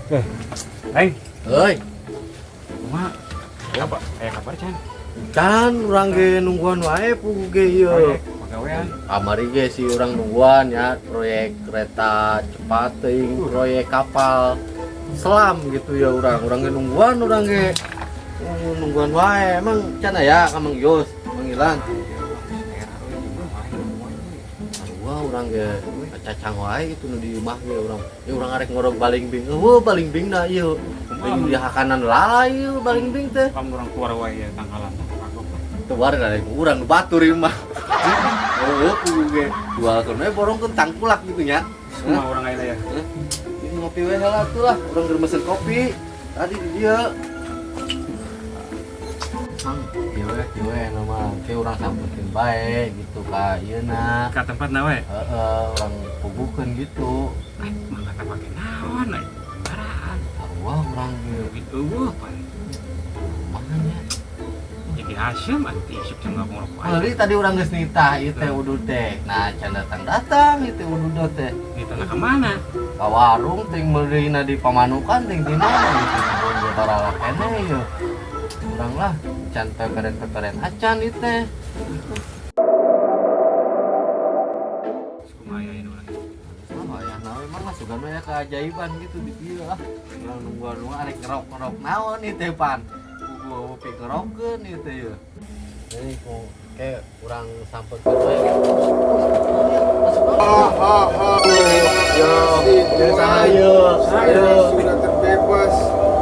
Neng, Heuy, kumaha? Apa? Aya kabar can? Can, urang ge nungguan wae puguh ge ieu. Proyek pagawean. Kamari ge si urang nungguan ya proyek kereta cepat teuing, proyek kapal selam gitu ya urang. Urang ge nungguan, urang ge nungguan wae. Emang can aya ka Mang Yos, Mang Ilan? Wah, urang ge cacang wae gitu nu di imah ge urang. Ya urang arek ngorok balingbing. Eueuh, balingbing na ieu. Baling di hakanan lalai ieu balingbing teh. Kamu urang keluar wae ya tangkalan kagok. Keluar dari urang nu batur ieu mah. Oh, kudu ge jualkeun we, borongkeun tangkulak gitu nya. Semua orang aya ya. Ini ngopi we heula tuh lah, urang keur mesen kopi. Tadi di dieu. Mang, ieu we nama ke urang sampeurkeun bae gitu ka ieu na. Ka tempat na we. Heeh, urang puguhkeun gitu. Eh, mah kata pake naon euy. Paraan. Sarua urang ge. Duit eueuh pan. Kumaha nya? Jadi asem anti isuk jeung ngorok wae. Meuli tadi urang geus nitah ieu teh udud teh. Nah, can datang-datang ieu teh udud teh. Di tanah ka mana? Ka warung ting meulina di Pamanukan ting di mana gitu. Ge barala keneh ieu. Urang lah can peperen-peperen acan ieu teh. Kumaha ya ini urang. Sama ya, nah memang lah sugan we keajaiban gitu di dieu lah. Urang nungguan arek ngerok-ngerok naon ieu teh pan. Kudu ngopi ngerokkeun ieu teh ieu. Ini ku kayak urang sampeurkeun we. Masuk. Ah, ah, ah. Yo, Terima kasih, Tuan. saya. Saya sudah terbebas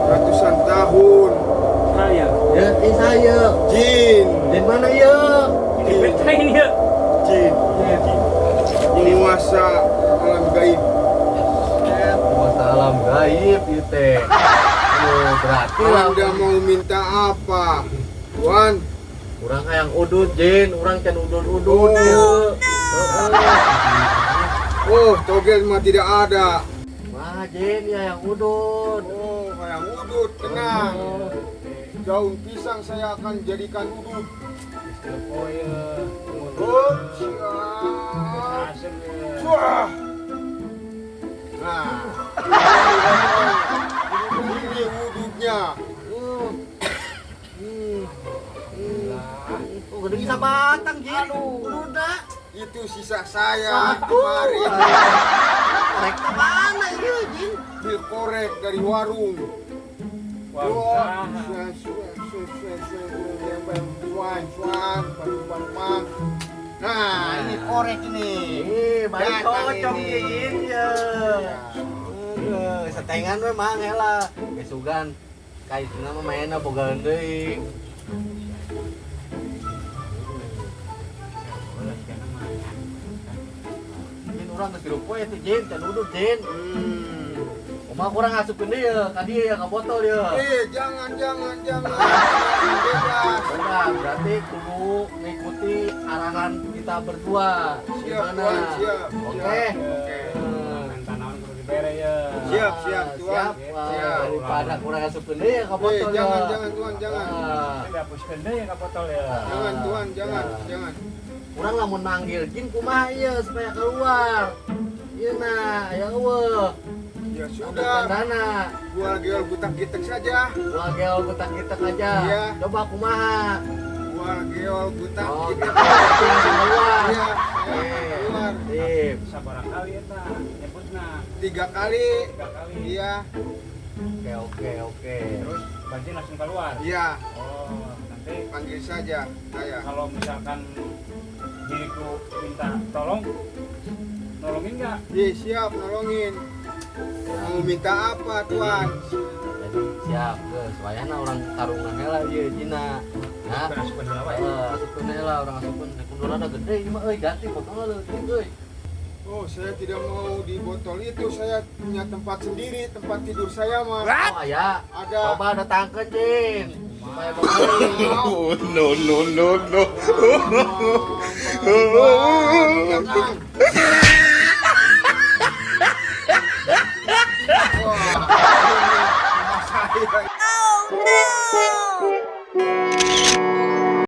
ratusan tahun. Saya. Ya, ini saya. Jin, Di mana ya? Ini peta ini ya. jin, penguasa alam gaib. Penguasa alam gaib ieu teh. Aduh, berarti lah. Anda mau minta apa, Tuan? Urang hayang udud, Jin, urang can udud-udud Oh. ieu. Heeh. Oh, togel mah tidak ada. Wah, Jin ya yang udud. Oh, hayang udud, tenang. Daun pisang saya akan jadikan udud. Oh iya. Oh, siap. Asem ya. Wah. Nah, ini wududnya. Oh, gede bisa batang, Jin. Ududna. Itu sisa saya kemarin. Korek ke mana ieu, Jin? Bil korek dari warung. Wah, Wah, suan, suan, suan, suan, suan, suan, suan, pan, pan. Nah, ini korek ini. Ih, baik Datang cocok ini. ieu, Jin ya. Aduh, setengan we mang heula. Gesugan kaitna mah mainna boga deui. Jin, urang geus tilu poe teh, Jin, can udud, Jin. Kumaha kurang ngasupkeun deui ya ka dieu ya, ka botol ya? Eh, jangan, jangan, jangan. Bebas. Udah, berarti kudu ngikuti arahan kita berdua. Siap, Gimana? Tuan, siap. Oke. Siap. Oke. Tanaman kudu dibere ya. Siap, siap, Tuan. Siap. Wah, Siap. daripada kurang ngasupkeun deui ya ka Eh, botol ya. jangan, jangan, Tuan, jangan. Ah. Tidak puskeun deui ka botol ya. Jangan, Tuan, jangan, Ya. jangan. Urang lamun manggil jin kumaha ieu supaya keluar. Ieu nah, ya eueuh. Ya sudah, Tandana. gua geol gutak gitek saja. Gua geol gutak-gitek aja. Iya. Coba kumaha. Gua geol gutak Oh, gitek. gitu. Langsung keluar. Iya, Oke. keluar. Sip. Sabaraha kali eta nyebutna? 3 kali. 3 kali. Iya, Oke. Terus banjir langsung keluar. iya, Oh, nanti panggil saja saya. kalau misalkan diriku minta tolong, nolongin nggak? Iya, siap nolongin. Mau minta apa, Tuan? Jadi siap geus wayahna urang tarungan heula ieu jina. Nah, Asupkeun heula wae. heeh, asupkeun heula urang asupkeun. Kundurana gede ieu mah euy, ganti botolna leutik euy. Oh, saya tidak mau di botol itu. Saya punya tempat sendiri, tempat tidur saya mah. Oh, aya. Ada. Coba datangkeun, Jin. Supaya mengerti. Mau. No, no, no, no. Datang.